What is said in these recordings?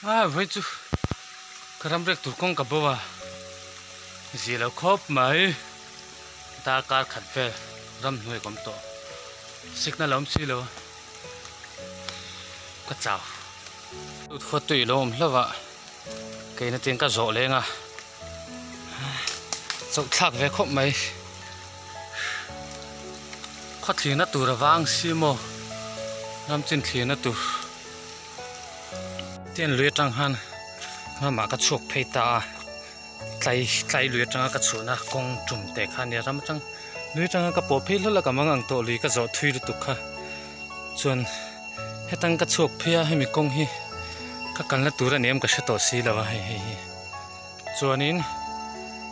A vawi chu ka ram rek tur kawng ka bo a, zia lo khawp mai. Darkar khat vel ramhnuai ka awm tawh, signal a awm si lo a, ka chau. Lut tui lo awm hlauh a, keina tin ka zawh leng a, chauh thlak ve khawp mai. Khaw thlirna tur a vang si maw, ram chin thlirna tur. Tian lui atang khan ramah ka chhuak phei ta a, tlai tlai lui atanga ka chhuahna kawng tum te kha ania ram atang lui atanga ka pawh phei hlawlh a ka mang ang tawh lui ka zawh thui lutuk kha chuan hetang ka chhuak phei a hemi kawng hi ka kalna tur a ni em ka hre tawh si lo a hei hei hi chuanin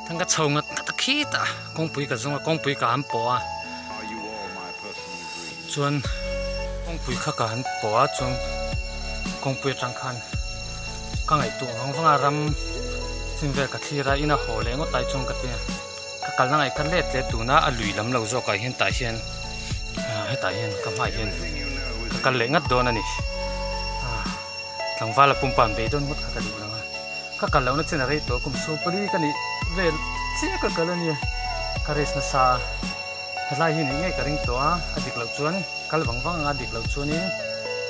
tang ka chho ngat ngat a khitah kawngpui ka zawng a kawngpui ka han pawh a chuan kawngpui kha ka han pawh a chuan kawngpui atang khan ka ngaihtuah vang vang a ram chin vel ka thlir a ina haw leh ngawt lai chuan ka ti a ka kalna ngaih ka let leh tuna a lui lam lo zawk ah hian tah hian ah hetah hian ka hmaah hian ka kal leh ngat dawn a ni ah tlangval a pumpa an bei dawn ngawt kha ka duh lo a. Ka kal lohna chin a rei tawh kum sawmpali ka nih vel chiah ka kal a nia, ka race nasa a, helai hi nih ngei ka ring tawh a, a dik loh chuan kal vang vang anga dik loh chuanin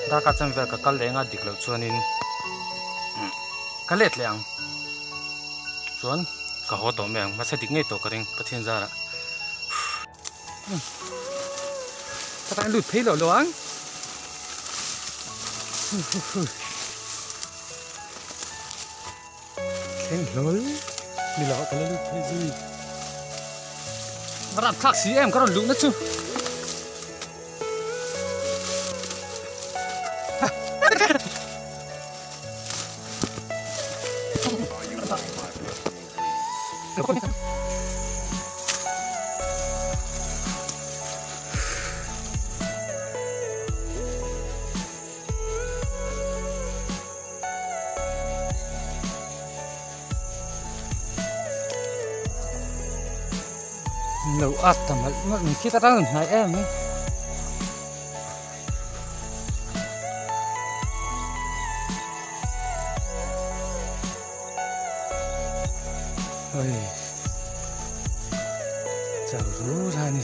darkar chan vel ka kal leh anga dik loh chuanin ka let leh ang chuan ka haw tawh mai ang mahse dik ngei tawh ka ring Pathian zarah. Ka tan lut phei loh lo ang. Thleng hlawl ni lo ka la lut phei zui. Va rap thlak si em ka rawn luhna chu. Lo at ta malh malh mai khi ta tang hnai em mai. Oi chau ru ra ni.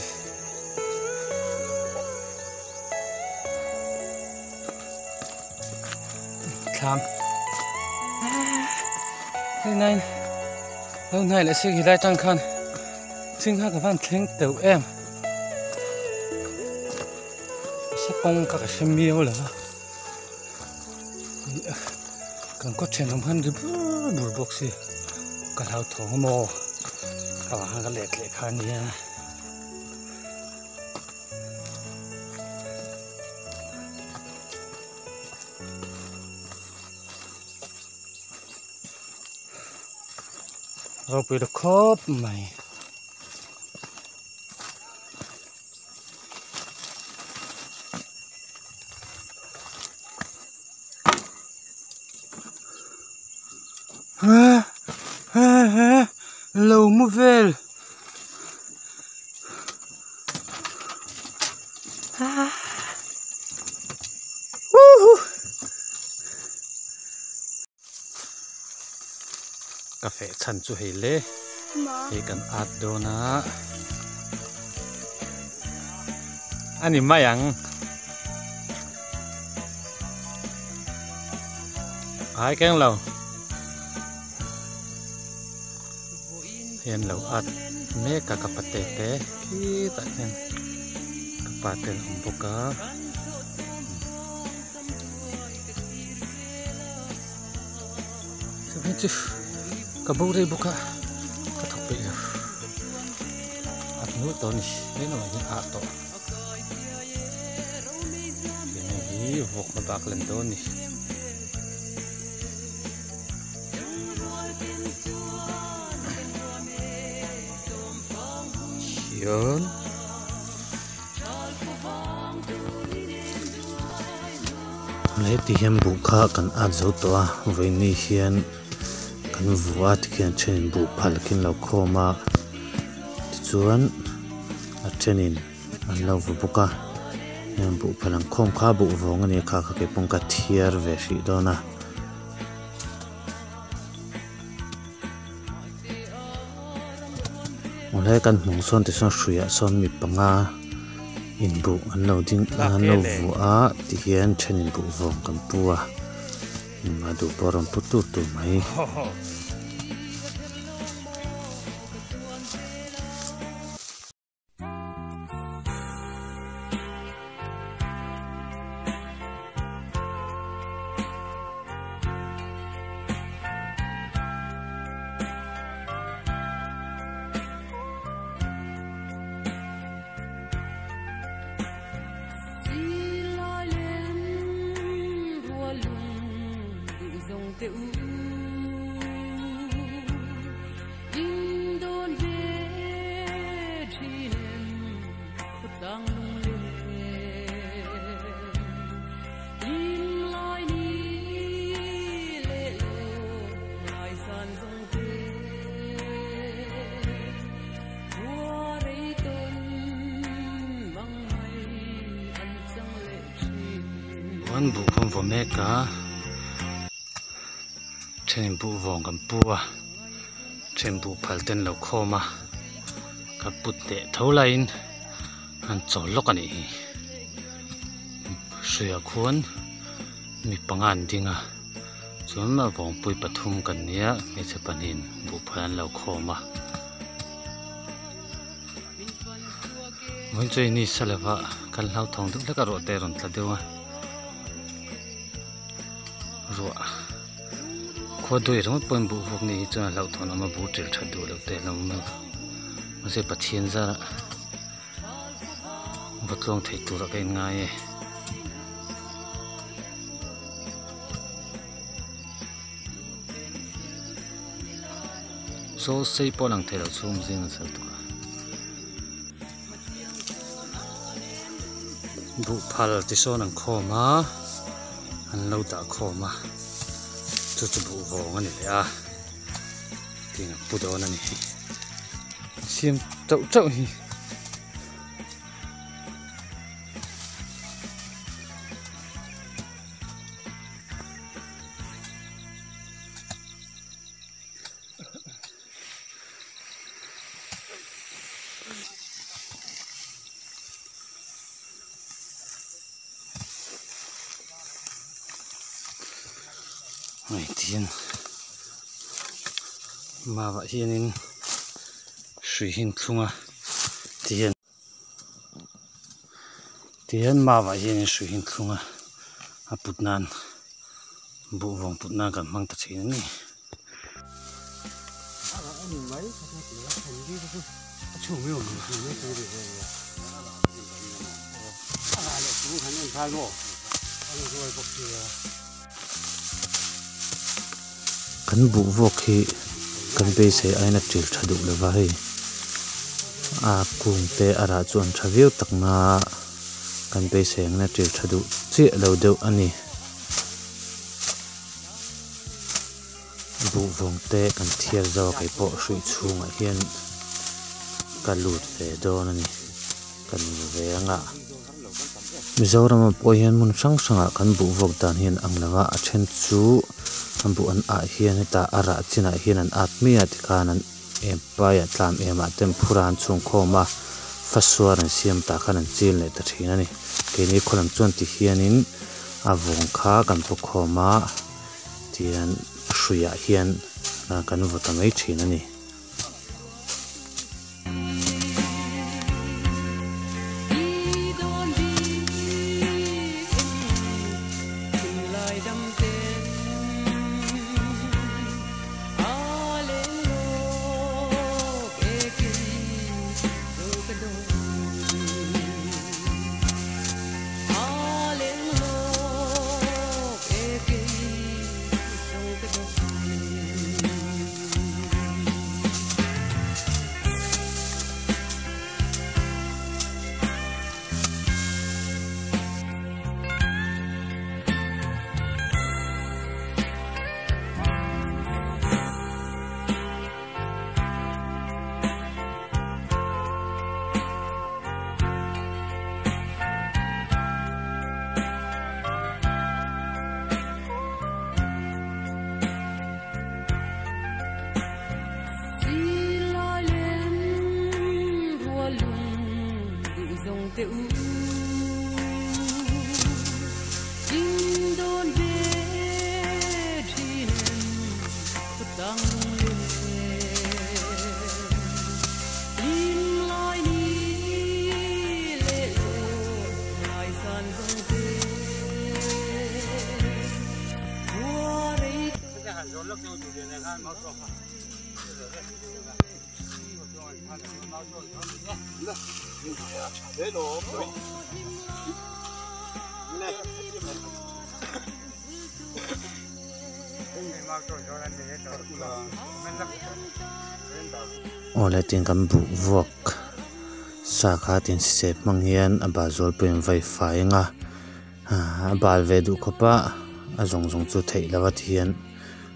Thlam hei nai lo hnai leh si khilai tang khan chingha ka van thleng teuh em se kawng kha ka hre miau lo va kan khaw thenawm khan ri bur bur bawk si ka hlauthawng a maw ka vang khan ka let leh kha a nia. Ropui ta khawp mai. Lo mu vel. Ka feh chhan chu hei le hei kan at dawn a a ni mai ang ai keng lo. Hian lo at mek a ka pate te khitah khian ka pa te an awm bawk a chuan chu ka bo rei bawk a ka thawk peih lo at nual tawh a ni he lamah hian a tawh hei hi vawk hma bak lan dawn a ni. Hian heti hian buh kha kan at zo tawh a vawiini hian kan vuah a tikhian a thenin buh phal khin lo khawm a tichuan a thenin an lo vu bawk a heng buh phal ang khawm kha buh vawng a ni a kha kha keipawh ka thiar ve hrih dawn a. Awle kan hmuh sawn tichuan hruiah sawn mi panga inbuh an lo ding an lo vuah a tihian then inbuh vawng kan pu a engmah duh pawh a rawn pu tur tur mai. An buh khawm vaw mek a then buh vawng kan pu a then buh phal ten lo khawm a ka put leh tho laiin an chawl lawk a nih hi hruiah khuan mi panga an ding a chuan a vawngpui pathum kan nia hmeichhe pahnihin buh phal an lo khawm a vawiin chu hei ni sa lova kan hlauthawng deuh hlek a ruah te a rawn tla deuh a ruah khua duai ringawt pawhin buh vuk nih hi chuan a hlauhthawn awm a buh ṭil ṭhat duh loh te a lo awm a mahse Pathian zarah va tluang thei turah ka inngai e. Saw sei pawh a lang thei lo chhung zing a chhal tuk a. Buh phal ti sawn an khawm a an lo dah khawm a chu chu buh vawng a ni leh a tin a pu dawn a ni siam teuh teuh hi. Hei tihian mau ah hianin hrui hi an thlung a tihian tihian mau ah hianin hrui hi an thlung a a put nan buh vawng put nan kan hmang ta thin a ni. Kan buh vawk hi kan beisei aiin a ṭil ṭha duh lova hei a kung te a rah chu an ṭha viau tak na kan beisei angin a ṭil ṭha duh chiah lo deuh a ni. Buh vawng te kan thiar zo a kei pawh hruih chhungah hian ka lut ve dawn a ni kan nu ve anga Mizoram ah pawh hian hmun hrang hrangah kan buh vawk dan hi an ang lo a a then chu an buh an ah hian hetah a rah chinah hian an at mai a tikhan an em paiah tlam em ah te an phur a an chhungkhawm a fasuar an siam tah khan an chil leh ta thin a ni keini khaw lam chuan ti hianin a vawng kha kan pu khawm a. Tihian hruiah hian kan vaw ta mai thin a ni. Te u in dawn ve thin em khawtlang lunglen hlim lai ni leh lawm ngai zan zawng te khua rei Awle tin kan buh vuak sa kha tin sisep hmang hian a bal zual pawh in vai fai ang a a bal ve duh khawp a a zawng zawng chu theih loh a ti hian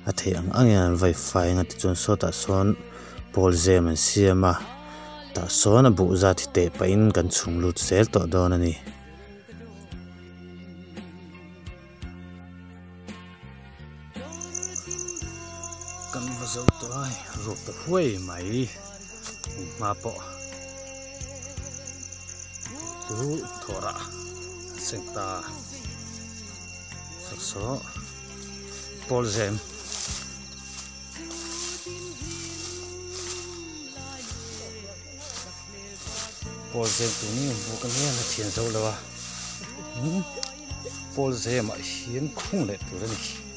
a theih ang ang in an vai fai ang a tichuan sawtah sawn pawl zem an siam a tah sawn a buh zat hi teh pahin kan chhung lut zel tawh dawn a ni. Kan va zo tawh a hei ruak ta huai mai hma pawh chu thawhrah a seng ta saw pawl zem. Pawl zem tur ni buk a nia la thian zo lo a pawl zemah hian khung leh tur a ni.